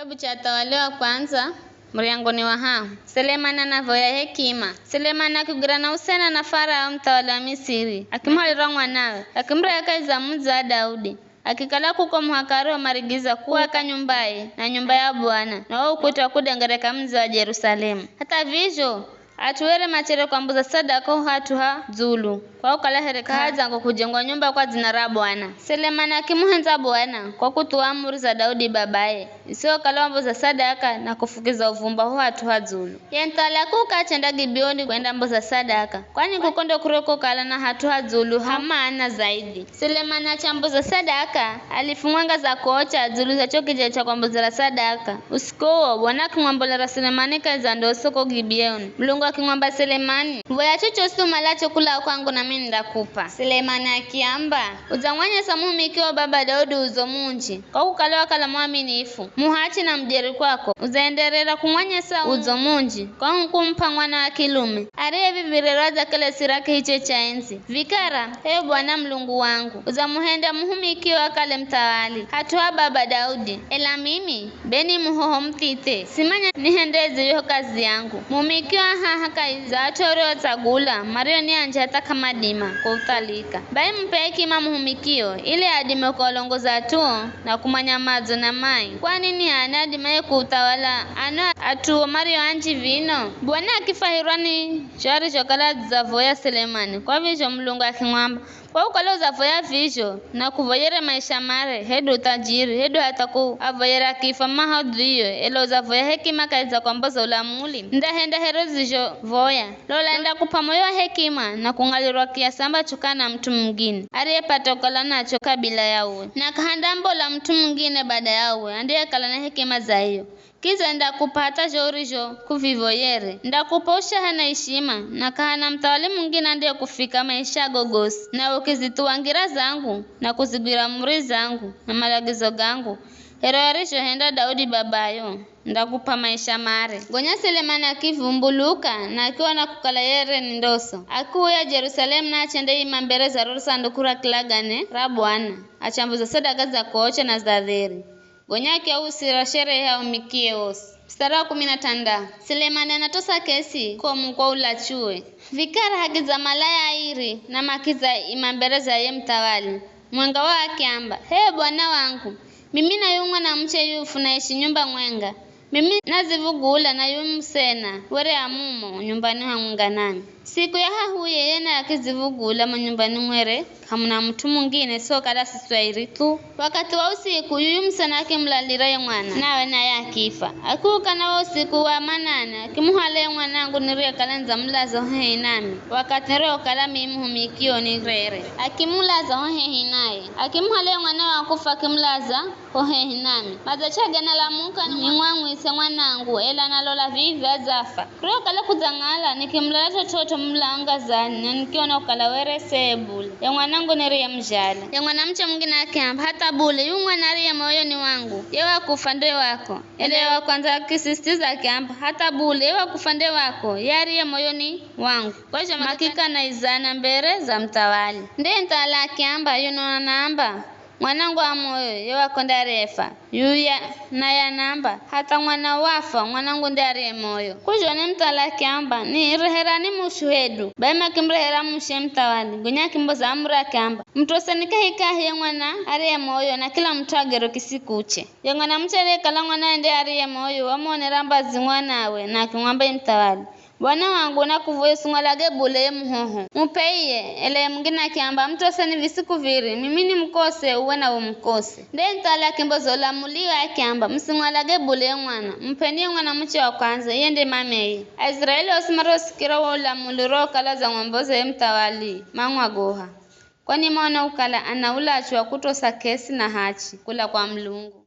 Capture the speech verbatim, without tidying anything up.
Kitabu cha Athawali wa Kwandza, muriangoni wa hahu. Selemani anavoya hekima. Selemani akigwirana usena na Farao, muthawali wa Misiri, akimuhalira mwanawe, akimureha kahi za mudzi wa Daudi. Akikala kuko muhaka arihomarigiza kuwaka nyumbaye na nyumba ya Bwana, na wo ukuta wa kudengereka mudzi wa Jerusalemu. Hatha vizho, at'u were machere kwamboza sadaka ho hat'u ha dzulu, kwa kukala here k'ahadzangwa kujengwa nyumba kwa dzina ra Bwana. Selemani akimuhendza Bwana kwa kuthuwa amuri za Daudi babaye, isihokala wamboza sadaka na kufukiza uvumba ho hat'u ha dzulu. Ye muthawali akiuka achenda Gibeoni kwendamboza sadaka, kwani kuko ndo kurikokala na hat'u ha dzulu ha maana zaidi. Selemani achamboza sadaka alifu mwenga za kocha dzulu za cho kija cha kwambozera sadaka. Usiku uwo, Bwana akimwambolera Selemani kahi za ndoso ko Gibeoni. Mulungu akimwamba Selemani, "Voya chochosi umalacho kula kwangu, nami nindakupa." Selemani akiamba, "Udzamwanyesa muhumikio baba Daudi udzo munji, kwa kukala wakala mwaminifu, muhachi na mujeri kwako. Udzaenderera kumwanyesa udzo munji, kwa kumup'a mwana wa kilume, ariye vivi rero adzakale sira kihiche cha endzi. Vikara, h'e Bwana Mulungu wangu, udzamuhenda muhumikio akale muthawali, hat'u ha baba Daudi. Ela mimi, be ni muhoho muthithe, simanya nihendedze yo kazi yangu. Muhumikio a haha kahi za at'u ariotsagula, mario ni anji hatha k'amadima kuuthalika. Bai mup'e hekima muhumikio, ili adime kualongoza at'uo na kumanya madzo na mai. Kwani ni h'ani adimaye kuuthawala ano at'uo mario anji vino?" Bwana akifwahirwa ni zho arizhokala adzavoya Selemani, kwa vizho Mulungu akimwamba, "Kwa kukala udzavoya vizho, na kuvoyere maisha mare, hedu uthajiri, hedu hatha kuavoyera kifwa maha udzio, ela udzavoya hekima kahi za kwamboza ulamuli, ndahenda here udzizhovoya. Lola, ndakup'a moyo wa hekima na kung'alirwa kiasi ambacho k'ana mut'u mungine ariyepata kukala nacho kabila ya uwe, na k'ahandambola mut'u mungine bada ya uwe andiyekala na hekima za iyo. Kidza ndakup'a hatha zho urizho kuvivoyere. Ndakup'a ushaha na ishima, na k'ahana muthawali mungine andiyekufika maishago gosi. Nawe ukizithuwa ngira zangu, na kuzigwira amuri zangu na malagizo gangu, here arizhohenda Daudi babayo, ndakup'a maisha mare." Gonya Selemani akivumbuluka, na akiona kukala yere ni ndoso. Akiuya Jerusalemu na achendeima mbere za riro sanduku ra kilagane ra Bwana, achamboza sadaka za kocha na za dheri. Gonya akiausira sherehe aumikie osi. Mstari wa kumi na tandatu. Selemani anatosa kesi komu kwa ulachuwe. Vikara hakidza malaya airi na makidza ima mbere za ye muthawali. Mwenga wao akiamba, "H'e bwana wangu, mimi na yu mwanamuche yu funaishi nyumba mwenga. Mimi nazivugula na yu musena were a mumo nyumbani hamwenga nami. Siku ya hahuye ye naye akizivugula mo nyumbani mwere k'amuna mut'u mungine sokala siswi airi thu." Wakathi wa usiku, yuyu musena akimulalira ye mwana, nawe naye akifwa. Akiuka na wo usiku wa manane, akimuhala ye mwanangu niriyekala nidzamulaza ho hehi nami, wakathi niriyokala mimi muhumikio ni rere. Akimulaza ho hehi naye. Akimuhala ye mwana wa kufwa akimulaza ho hehi nami. Madzachage nalamuka nimwang'wise mwanangu, ela nalola vivi adzafa. Kuriyokala kudzang'ala, nikimulola t'ot'ot'o mula ngazani, na nikiona kukala were se bule ye mwanangu niriyemuzhala. Ye mwanamuche mungine akiamba, "Hatha bule, yu mwana ariye moyoni wangu, ye wa kufwa nde wako." Ela ye wa kwandza akisisitiza akiamba, "Hatha bule, ye wa kufwa nde wako, ye ariye moyoni wangu." Kwa vizho makikana izana mbere za muthawali. Nde muthawali akiamba, "Yuno anaamba, 'Mwanangu wa moyo, ye wako nde ariyefa.' Yuya naye anaamba, 'Hatha mwana wafwa, mwanangu nde ariye moyo.'" Kuzhona muthawali akiamba, "Ni reherani mushu hedu." Bai makimurehera mushe muthawali, gonya akimboza amuri akiamba, "Mutoseni kahikahi ye mwana ariye moyo, na kila mut'u agero kisikuche." Ye mwanamuche ariyekala mwanawe nde ariye moyo, wamuonera mbazi mwanawe, na akimwamba ye muthawali, "Bwana wangu, nakuvoye usimwalage bule ye muhoho. Mup'e iye." Ela ye mungine akiamba, "Mutoseni visiku viri, mimi nimukose, uwe nawe umukose." Nde muthawali akimboza ulamuliwe akiamba, "Musimwalage bule ye mwana, mup'eni ye mwanamuche wa kwandza, iye nde mameye." Aiziraeli osi marihosikira wo ulamuli uriwokala udzamwamboza ye muthawali, mang'wa goha. Kwani maona kukala ana ulachu wa kutosa k'esi na hachi kula kwa Mulungu.